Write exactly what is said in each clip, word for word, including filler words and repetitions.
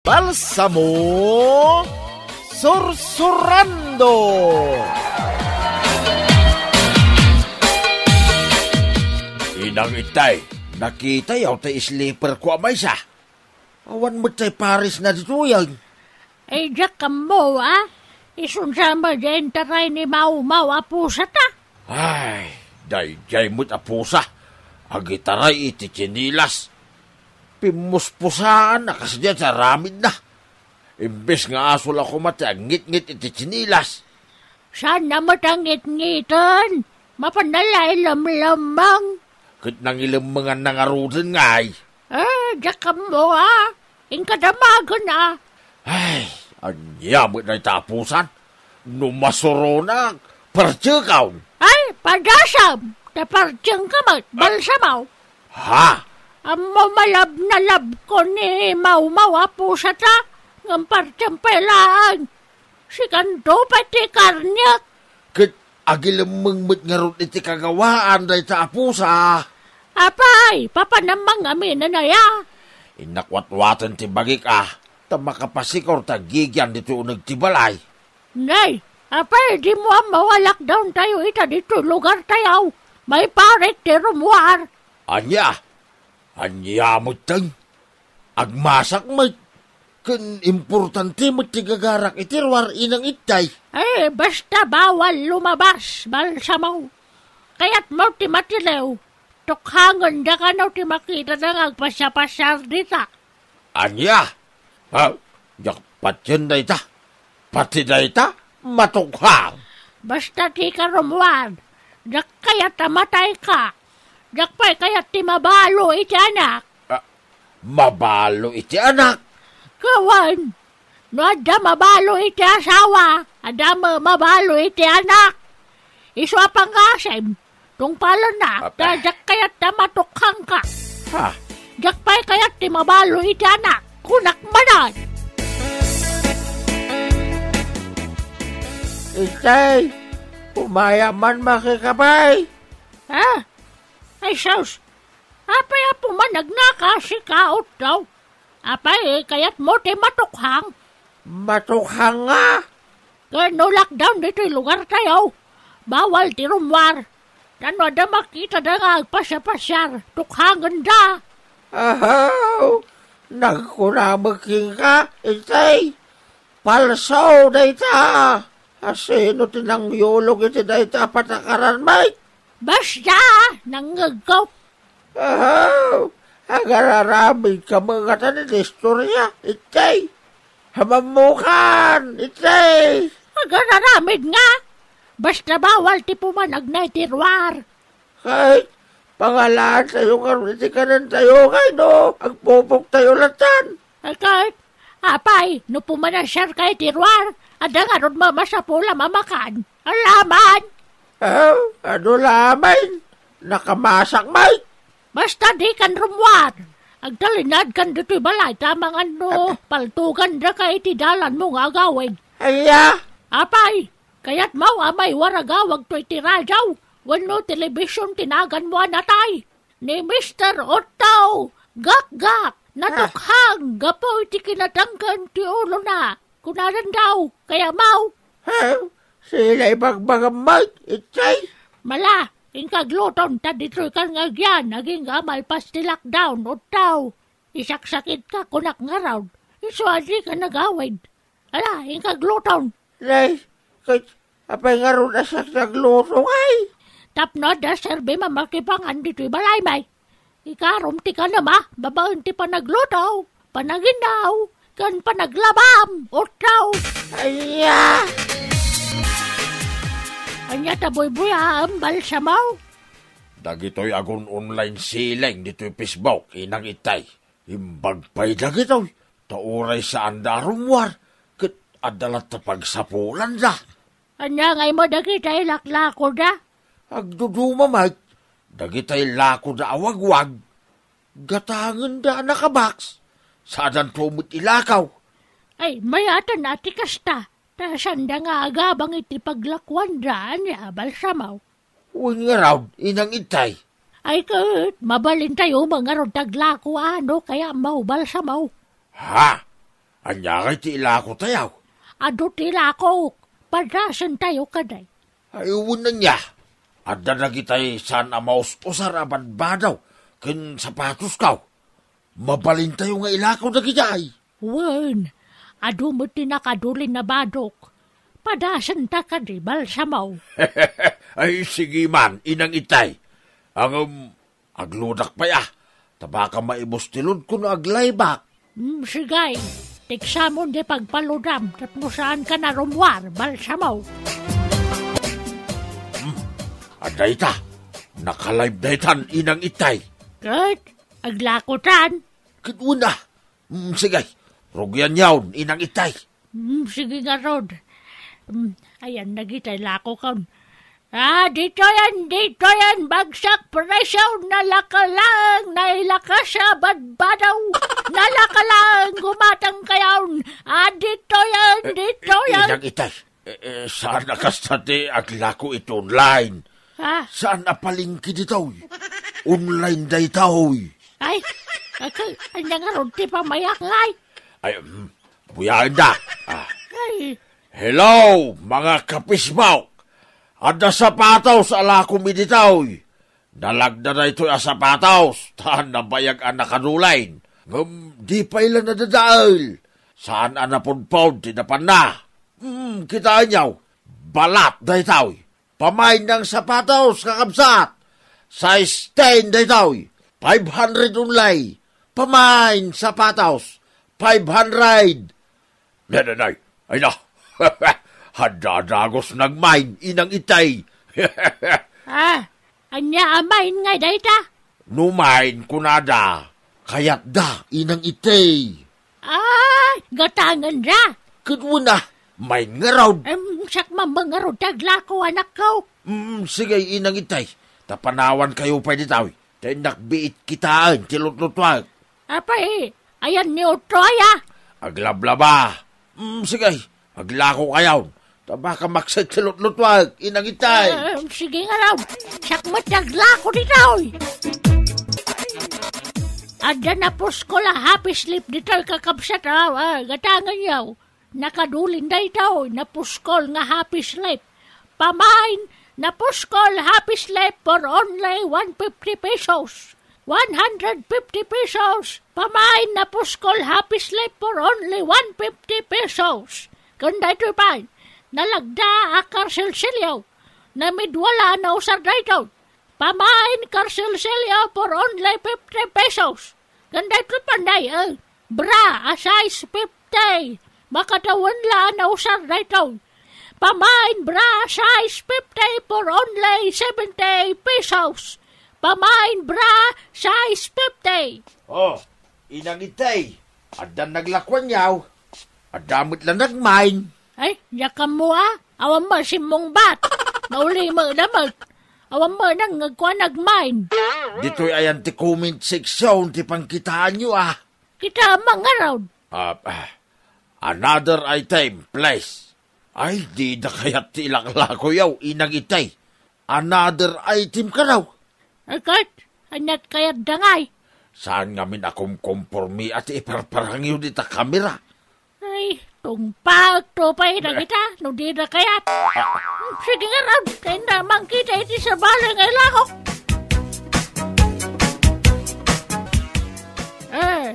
Balsamo Sursurando. Inang Itay, nakitayo ti slipper ko a maysa. Awan met tay pares na ditoy, ay. Ay, diak ammo, a? Isunsa met diay intaray ni Mawmaw a pusata? Ay, daydiay met a pusa. Agitaray iti tsinilas. Pimmuspusaan a kasdiay ti aramidna. Imbes nga aso la koma ti agngitngit iti tsinilas. Saan na met a ngitngiten? Mapanna la ilemlemmeng. Ket nangilemmenganna ngaruden ngay. Eh, diak ammo, a. Inka damagen, a. Ay, ania met dayta a pusan? No masuronak, partiekon. Ay, padasam! Ta partiengka met, Balsamo. Ha? Ammo malabnalabko ni Mawmaw a pusata, ngem partiem pay laeng. Sikanto pay ti karniek. Ket agilemmeng met ngarud iti kagawaan dayta a pusa. Apay, papanam mangaminan aya? Innak watwaten ti bagik a, ta makapasikor ta agigian ditoy uneg ti balay. Nay, apay, dimo ammo a lockdown tayo ita ditoy lugar tayo? Maiparit ti rummuar. Ania? Ania metten? Agmasak met. Ken importante met ti gagarak iti ruar, Inang Itay. Eh, basta bawal lumabas, Balsamo. Kayatmo ti matiliw, tukhangenda kano ti makitada nga agpasiapasiar dita. Ania? Ha? Diak patien dayta. Pati dayta, matukhang. Basta dika rummuar, diak kayat a matayka. Diak pay kayat ti mabalo iti anak. Ah, mabalo iti anak? Kawan, no adda mabalo iti asawa, adda ma-, mabalo iti anak. Isu a pangngasim, tungpalennak, ta diak kayat ta matukhangka. Ha? Diak pay kayat ti mabalo iti anak, kunak manen. Itay, umaya man makikabay. Ha? Ay, sus! Apay a pumanagnaka, sika, Otto? Apay, kayatmo ti matukhang? Matukhang nga? Ken no lockdown ditoy lugar tayo, bawal ti rummuar. Ta no adda makitada nga agpasiapasiar, tukhangenda. Ahaw! Nagkuna met kenka, Itay. Palso dayta! Asino ti nangyulog iti dayta a patakaran, Mike? Basta, nangngegko. Ahaw! Agararamidka met ngatan iti istoria, Itay. Hamammukan, Itay! Agararamid nga! Basta bawal ti pumanagna iti ruar. Kay, pangalaantayo ngarud iti kanentayo, kay no, agpupoktayo latan. Ay, kay, apay, no pumanasiarka iti ruar, adda ngarud ma-, masapul a mamakan. Alaman! Ah, adu laman, nakamasak, Mike. Basta dikan rummuar. Agtalinaedkan ditoy balay, ta amangan no paltogandaka iti dalanmo nga agawid. Aya? Apay, kayatmo a maiwaragawagto iti radio wenno telebision ti naganmo a natay? Ni Mister Otto, gakgak, natukhang gapu iti kinatangken ti ulona. Kunanan daw, kayatmo? Ha? Sila ibagbagam, Mike, Itay? Mala, inka agluton, ta ditoykan nga agian, agingga a malpas ti lockdown, Otto. Isaksakitka, kunak ngarud. Isu a dika nagawid. Ala, inka agluton. Nay, ket apay ngarud a siak ti agluto, ay? Tapno adda serbim a makipangan ditoy balay, Mike. Ikarom ti kanam a babaen ti panagluto, panaginnaw, ken panaglabam, Otto. Aya! Ania ta buybuyaem, Balsamo? Dagitoy agun-online selling ditoy Facebook, Inang Itay. Imbag pay dagitoy, ta uray saanda a rummuar, ket adda latta pagsapulanda. Ania ngay met dagitay laklakoda? Agduduma met, dagitay lakoda a wagwag, gatangenda a nakabaks, saadanto met ilakaw. Ay, mayatan a ti kasta, ta saanda nga agabang iti paglakuanda, ania, Balsamo? Wen ngarud, Inang Itay. Ay ket, mabalintayo met ngarud ti aglako a no kayatmo, Balsamo. Ha? Ania ngay ti ilakotayo? Adu ti ilakok. Padasentayo kadi. Ay, wen ania. Adda dagitay saan a maus-usar a badbadaw ken sapatosko. Mabalintayo nga ilako dagitay. Wen, adu met ti nakadulin a badok. Padasenta kadi balsamo. Ay, sige man, Inang Itay. Ngem, agludak pay a. Ta baka maibus ti loadko no aglaybak. Mm, sige. Tiksamon ti pagpalodam tapno saanka narummuar, balsamo. Hmm, adda ita. Nakalive daytan, Inang Itay. Ket, aglakotan? Ket wen a. Mm, sige. Rugianyon, Inang Itay. Mm, sige ngarud. Mm, ayan, dagitay lakokon. Ah, ditoyen, ditoyen, bagsak presyo, nalaka laeng, nailakas a badbadaw, nalaka laeng, gumatangkayon. Ah, ditoyen, eh, eh, ditoyen. Inang Itay, eh, eh, saan a kasta ti aglako iti online? Ha? Saan a palengke ditoy? Online daytoy. Ay, ay, kay, ania ngarud ti pamayak ngay? Ay, mm, buyaenda. Ah. Ay. Hello, mga kapisbok! Adda sapatos a lakomi ditoy. Nalagda daytoy a sapatos, ta nabayag a nakadulin. Ngem di pay la nadadael. Saan a napudpod ti napanna. Hmm, kitaenyo, balat daytoy. Pamain nga sapatos, kakabsat. Size ten daytoy. Five hundred only. Pamain sapatos. Five hundred. Nananay, ay na. Adda dagus nagmain, Inang Itay. Ah, ania a main nga dayta? No main kunada, kayatda, Inang Itay. Ay, gatangenra. Ket wen a, main ngarud. Em, siak man ngarud ti aglako, anakko. Mm, sige, Inang Itay. Ta panawankayo pay ditoy. Ta innak biit kitaen ti lutlutuak. Apay, ayan ni Utoy, a? Aglablaba. Mm, sige, aglakokayon. Ta baka maksit ti lutlutuak, Inang Itay. Ah, sige ngarud. Siak met ti aglako ditoy. Adda napuskol a Happy Sleep ditoy, kakabsat, a, a, gatangenyo. Nakadulin daytoy, napuskol nga Happy Sleep. Pamain, napuskol Happy Sleep for only one fifty pesos. One hundred fifty pesos. Pamain, napuskol Happy Sleep for only one fifty pesos. Ken daytoy pay, nalagda a karsilsilyo. Namidwala a nausar daytoy. Pamain karsilsilyo for only fifty pesos. Ken daytoy pay, eh, bra a size fifty. Makatawen la a nausar daytoy. Pamain bra a size fifty for only seventy pesos. Pamain bra size fifty. Oh, Inang Itay, adda naglakuanyo. Adda met la nagmain. Ay, diak ammo a. Awan met simmungbat. Nauli met da met. Awan met nang agkua nagmain. Ditoy ayan ti comment section ti pangkitaanyo, a. Kita man ngarud. Ah, ah, another item, please. Ay, dida kayat ti ilaklakoyo, Inang Itay. Another item kano? Ay, ket, aniat kayatda ngay? Saan ngamin a kumkompormi a ti iparparangyo dita kamera? Ay, tungpaek to pay dagita, no dida kayat. Sige ngarud, ta inda mankita iti sabali nga ilakok. Eh,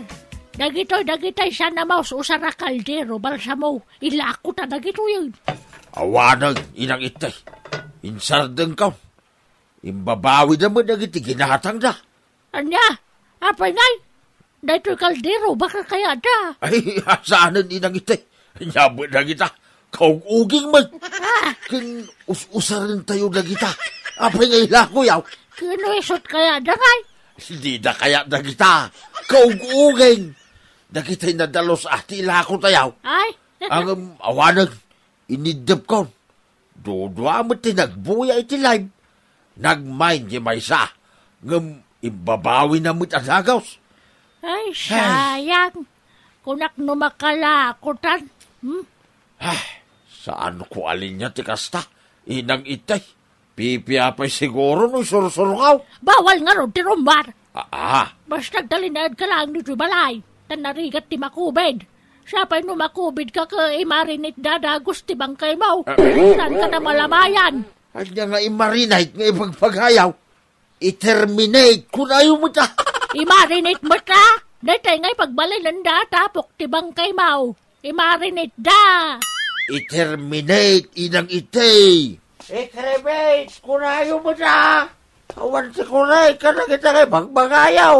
dagitoy, dagitay saan a maus-usar a kaldero, balsamo, ilako ta dagitoyen. Awanen, Inang Itay. Insardengko. Imbabawida met dagiti ginatangda. Ania? Apay ngay? Daytoy kaldero, baka kayatda. Ay, saanen, Inang Itay. Ania met dagita? Kaug-uging met. Ah. Ken us-usarentayo dagita. Apay nga ilakoyo? Ken no isut kayatda ngay? Dida kayat dagita. Kaug-uging. Dagitay nadalus a ti ilakotayo. Ay. Ngem awanen, iniddepkon. Dudua met ti nagbuya iti live. Nagmain ti maysa, ngem imbabawina met a dagus. Ay, ay, sayang. Kunak no makalakotan. Hmm? Ay, saanko a linia ti kasta, Inang Itay. Pipia pay siguro no isursurkaw. Bawal ngarud ti rummuar. Ah, ah. Basta agtalinaedka laeng ditoy balay. Ta narigat ti makubid. Siya pay no makubid ka ket imarinate da dagus ti bangkay mo. Ah. Saan ka na malamayan? Anya nga imarinate nga ibagbagayaw? I-terminate kunayo met a. Imarinate met a. Daytoy nga ipagbalinen da tapok ti bangkay mo. Imarinate da. I-terminate, inang iti. I-cremate kunayo met a. Awan ti kuray kadagita nga ibagbagayaw.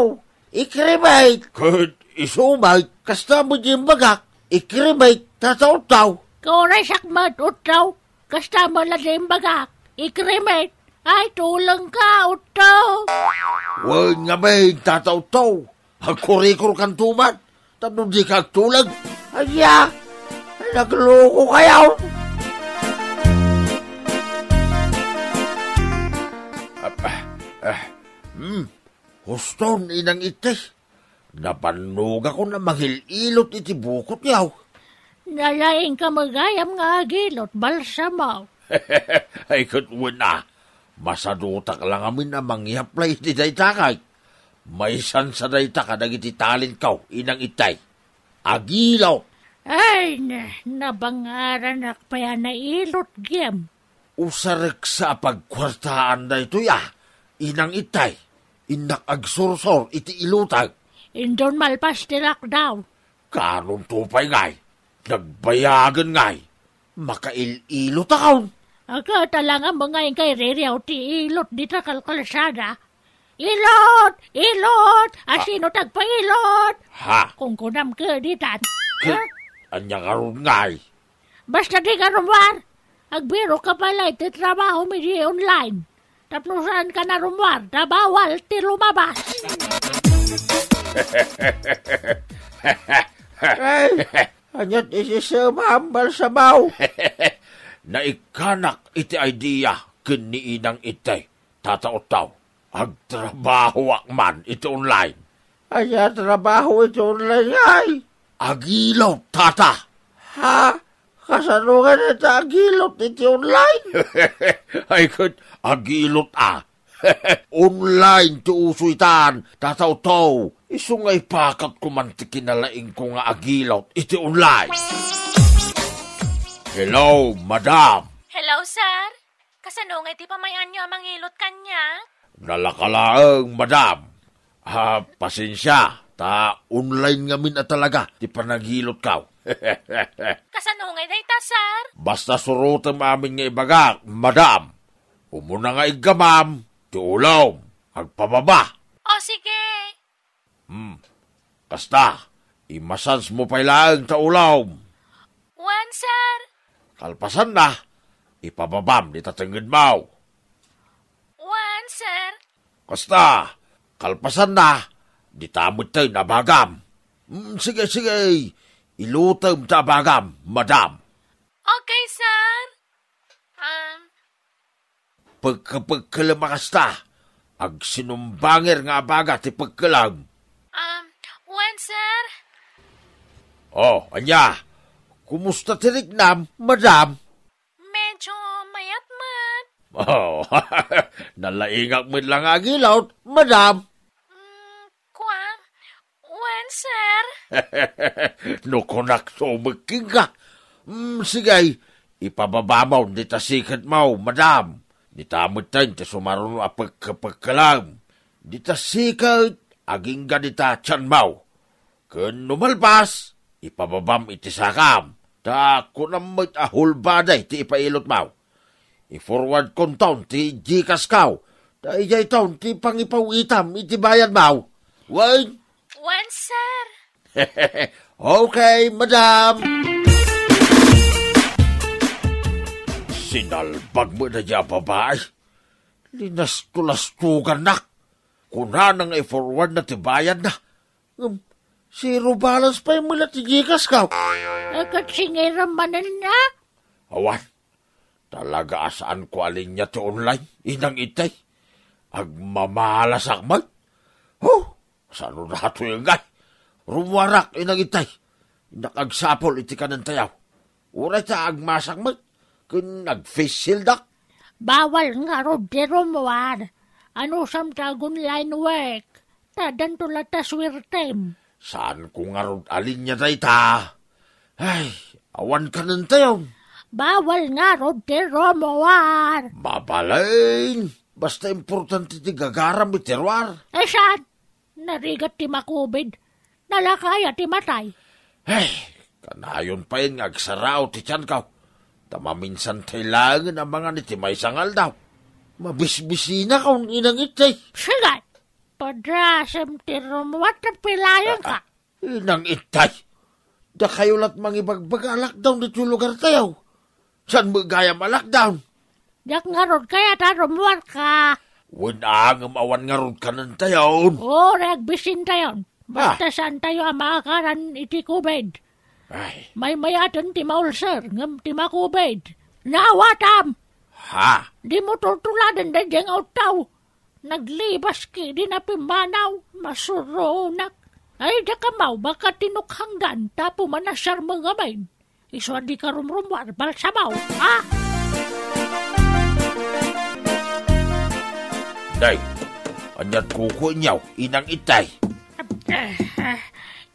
I-cremate. Ket isu met, kasta met imbagak. I-cremate, Tata Utto. Kuray siak met, Utto. Kasta met la di imbagak. I-cremate. Ay, tulengka, Utto. Wen ngamin, Tata Utto. Agkurikurkanto met. Tapno dika agtuleng. Ania? Ay, nagluko kayo. Ah, ah, ah, hmm. Huston, inang iti. Nabannogakon a mangil-ilot iti bukotyo. Nalaingka met gayam nga agilot, balsamo. Ay, ket wen a, masadutak la ngamin a mangyaplay iti dayta kay. Maysansa dayta kadagiti talentko, inang itay. Agilot! Ay, na, nabangaranak pay a nailot gayam. Usareksa a pagkuartaan daytoy a, inang itay, innak agsursor iti ilotag. Indon malpas ti lockdown. Kanonto pay ngay, nagbayagen ngay, makail-ilot akon. Agka talangam ngay ngay ririaw ti ilot dita kalkalsada. Ilot! Ilot! Asino ti agpailot? Ha? Kunkunam kaditan. Ke-, Ha? Anya ngarud ngay? Basta dika rummuar. Agbirok ka pay la iti trabaho mi di online. Tapno saan ka na rummuar, ta bawal ti lumabas. Ay, aniat iti sema hambal sabaw. Naikkanak iti idea ken ni Inang Itay, Tata Utto. Agtrabahoak man iti online. Ania trabaho iti online ngay? Agilot, tata. Ha? Kasano nga dayta agilot iti online? Ay, ket agilot a. Online ti uso itan, Tata Utto. Isu nga ipakatko man ti kinalaingko nga agilot iti online. Hello, madam. Hello, sir. Kasano nga iti pamay-anyo a mangilot kaniak? Nalaka laeng, madam. Ah, pasensia, ta online ngamin a talaga ti panagilotko. Kasano nga dayta, sir? Basta surotem amin nga ibagak, madam. Umuna nga iggamam ti ulom, agpababa. O, sige. Hmm. Kasta, i-massage mo pay laeng ta ulom. Wen, sir. Kalpasanna, ipababam dita tengngedmo. Wen, sir. Kasta, kalpasanna, dita metten abagam. Hmm, sige, sige. Ilutem ta abagam, madam. Okay, sir. Um, Pekkepekkelamak kasta. Agsinumbanger nga abaga ti pekkelem. Um, wen, sir. Oh, ania? Kumusta ti riknam, madam? Medyo mayat met. Oh, nalaingak met la nga agilot, madam. Mm, kua, Wen, sir. No kunakto met kenka. Mm, sige, ipababamon dita siketmo, madam. Dita metten ti sumaruno a pekkepekkelaem. Dita siket, agingga dita tianmo. Ken no malpas, ipababam iti sakam. Ta kunam met a hulbadi ti ipailotmo. I-forwardkonton ti Gcash-ko, ta idiayton ti pangipaw-itam iti bayadmo. Wen? Wen, sir. Okay, madam. Sinalbag met daydiay a babai. Linastulastugannak. Kunana nga i-forwardna ti bayadna. Ngem, zero balance pay met la ti Gcash-ko. Ket singiram manen a? Awan. Talaga a saanko a linia ti online, inang itay. Agmamalasak met. Huh! Sano datoy ngay? Rummuarak, inang itay. Innak agsapul iti kanentayaw. Uray ta agmasak met, ken nag-face shield-ak. Bawal ngarud ti rummuar. Anusam ta ag-online work? Ta addanto la ta suertem. Saanko ngarud a linia dayta. Ay, awan kanentayon. Bawal ngarud ti rumuar. Mabalin, basta importante ti gagaram iti ruar. Eh, saan? Narigat ti makubid. Nalaka aya ti matay. Ay, kanayon payen nga agsarao ti tianko. Ta maminsan tay laengen a mangan iti maysa nga aldaw. Mabisbisinakon, Inang Itay. Sigat, padrasem ti rumuar ta pilayanka. Ah, Inang Itay, dakayo lat mangibagbaga a lockdown ditoy lugartayo. Saan met gayam a lockdown? Diak ngarud kayat a rumuarka. Wen a, ngem awan ngarud kanentayon. Uray agbisintayon. Basta Ah. saantayo a maakaran iti kubid. Ay. Maymayaten ti maulser, ngem ti makubid. Naawatam! Ha? Dimo tultuladen daydiay nga udtaw. Naglibas ketdi a pimmanaw, masuronak. Ay, dakamaw, baka tinukhangdan, ta pumanasiarmo ngamin. Isu a dika rumrumuar, balsamaw, ha? Day, aniat kukuenyaw, Inang Itay? Eh, eh,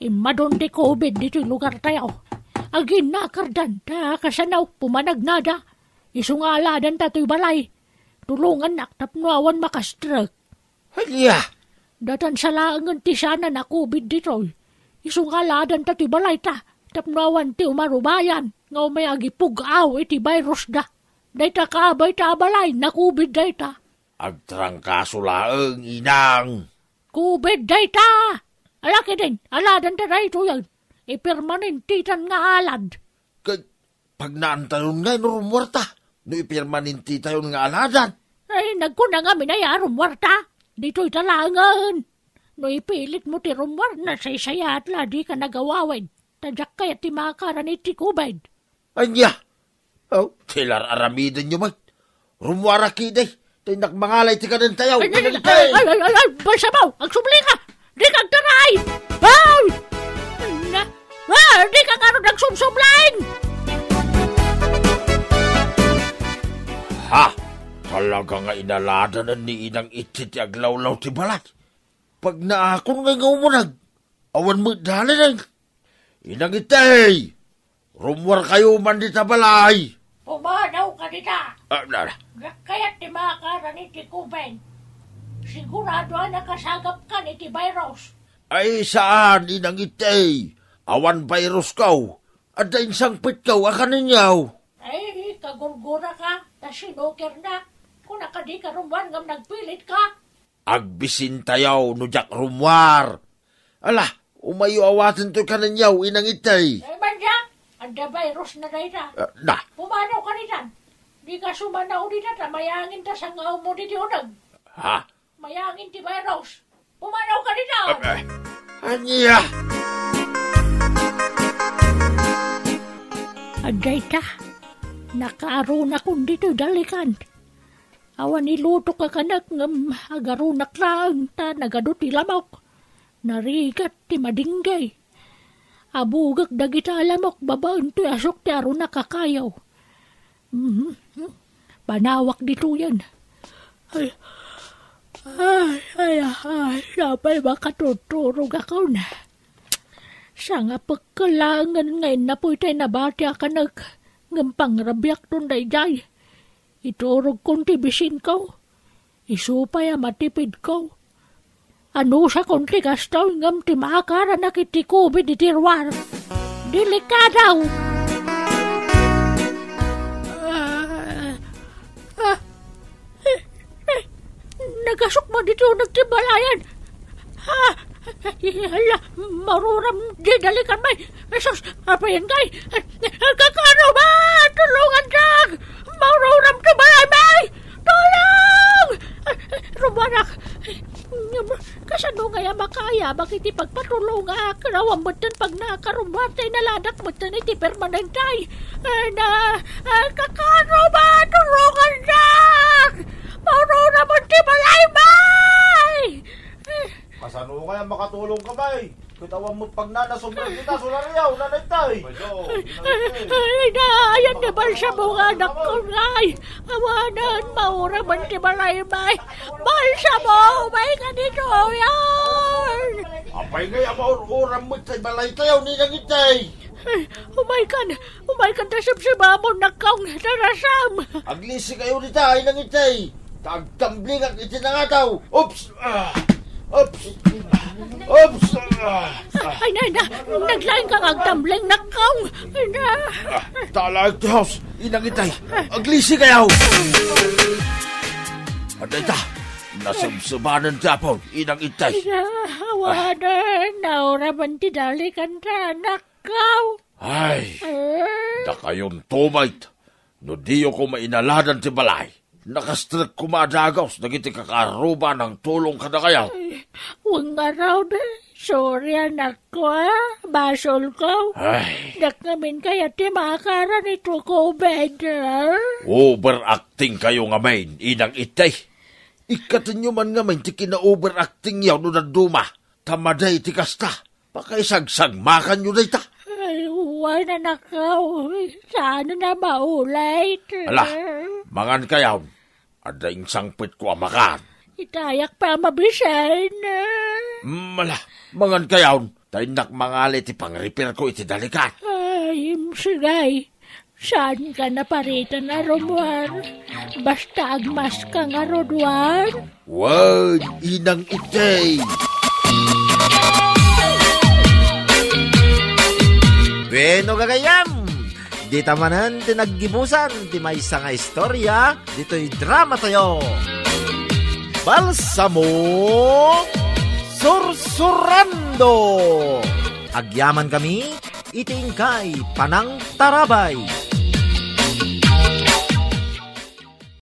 immadun ti kubid ditoy lugartayo. Aginakardan, ta kasano, pumanagnada. Isu nga aladanta toy balay. Tulongannak tapno awan makastrek. Ania? Datan sa laengen ti saan a nakubid ditoy. Isu nga aladanta toy balayta, tapno awan ti umarubayan nga umay agipug-aw iti virusda. Dayta kaabay ta a balay, nakubid dayta. Agtrangkaso laeng, Inang. Kubid dayta! Ala ketdin, aladanta daytoyen. Ipermanentitan nga alad. Ket pagnaantayon ngay no rumuarta, no ipermanentitayon nga aladan. Ay, nagkuna ngamin aya a rumuarta. Ditoyta laengen. No ipilitmo ti rumuar, nasaysayaat la a dika nagawawid. Ta diak kayat ti maakaran iti kubid. Ania? Oh, ti ar-aramidenyo met. Rumuarak idi. Ta innak mangala iti kanentayo. Ay, ay, ay, ay, ay, ay, ay, balsamaw, agsubli ka. Dika agtaray. Ay! Na, ah, dika ngarud agsubsubling. Ha? Talaga nga inaladanen ni Inang Itay ti aglawlaw ti balay. Pagnaakon ngay nga umuneg, awan met dalinen. Inang Itay, rumuarkayo man dita balay. Pumanaw ka dita. Ah, na, na. Diak kayat ti maakaran iti kubid. Sigurado a nakasagapkan iti virus. Ay, saan, Inang Itay. Awan virusko. Adda insangpetko a kanenyo. Ay, kagurgura ka, ta sinukernak. Kuna ka dika rumuar ngem nagpilitka. Agbisintayo no diak rumuar. Ala, umayyo awaten toy kanenyo, Inang Itay. Ay, man diak, adda virusna dayta. Ah, na. Pumanaw ka ditan. Dika sumanaw dita ta mayangin ta sangawmo ditoy uneg. Ha? Mayangin ti virus. Pumanaw ka dita. Ah, ah. Ania? Adda ita, nakaarunakon ditoy dalikan. Awan ilutok a kanek ngem agarunak laeng ta nagadu ti lamok. Narigat ti madinggay. Abugek dagita a lamok babaen toy asuk ti arunak a kayo. Mhm. Panawak ditoyen. Ay, ay, ay, ay, apay makatuturogakon. Sangapekkel laengen nga innapoy tay nabati a kanek, ngem pangrabiakton daydiay. Iturogkon ti bisinko. Isu pay a matipidko. Anusakon ti gastoy ngem ti maakaranak iti kubid iti ruar. Delikado! Ah, ah, eh, eh, nagasukma ditoy uneg ti balayen. Ah, hala, maururam ti dalikan, may. Jesus, apay ngay? Kakano ba? Tulongandak! Maururam ti balay, may! Tulong! Rumuarak! Kasano ngay a makaayabak iti pagpatulongak? Awan metten pagnaak a rumuar ta inaladak metten iti permanente. Ay, na, ah, kakano ba? Tulongandak! Maururam ti balay, may! Kasano ngay a makatulongka, may? Ket awan met pagnanasubra dita, sulario, nanay tay. Ay, ay, ay, ay, ayan ni balsamo nga anakko, ngay. Awanen, maururam ti balay, may. Balsamo, may, kaditoyen. Apay ngay a maururam met tay balaytayo, Ninang Itay. Ay, umaykan! Umaykan ta sebsebamon, nakkaw, tarasam! Aglisi kayo dita, Inang Itay! Ta agtamblingak iti nangataw! Oops! Ah! Oops! Oops! Ah! Ay, na, na! Naglaing kang agtambling, nakkaw! Ay, na! Ah, tala ti house! Inang Itay! Aglisi kayo! Adda ita! Nasebsebanen ti Apo, Inang Itay! Ay, na! Awanen! Nauraman ti dalikan ta, nakkaw! Ay, dakayon tumayt, no diyo koma inaladan ti balay, nakastrek koma a dagus dagiti kakaarruba nangtulong kadakayo. Ay, wen ngarud, sorry, anakko, a. Basolko. Ay. Diak ngamin kayat ti maakaran iti COVID, a. Overacting kayo ngamin, Inang Itay. Ikkatenyo man ngamin ti kina-overactingyo no dadduma, ta madi ti kasta. Pakaisagsagmakanyo dayta. Ay, wen, anakko. Saan a maulit. Ala, mangan kayon. Adda insangpetko a makan. Itayak pa a mabisin. Mm, ala, mangan kayon. Ta innak mangali ti pangrepairko iti dalikan. Ay, sige. Saanka naparitan a rummuar. Basta agmaska ngarud, wen. Wen, Inang Itay. Bueno, gagayyem, dita manen ti naggibusan ti maysa nga istorya ditoy dramatayo. Balsamo Sursurando. Agyamankami iti inkay panangtarabay.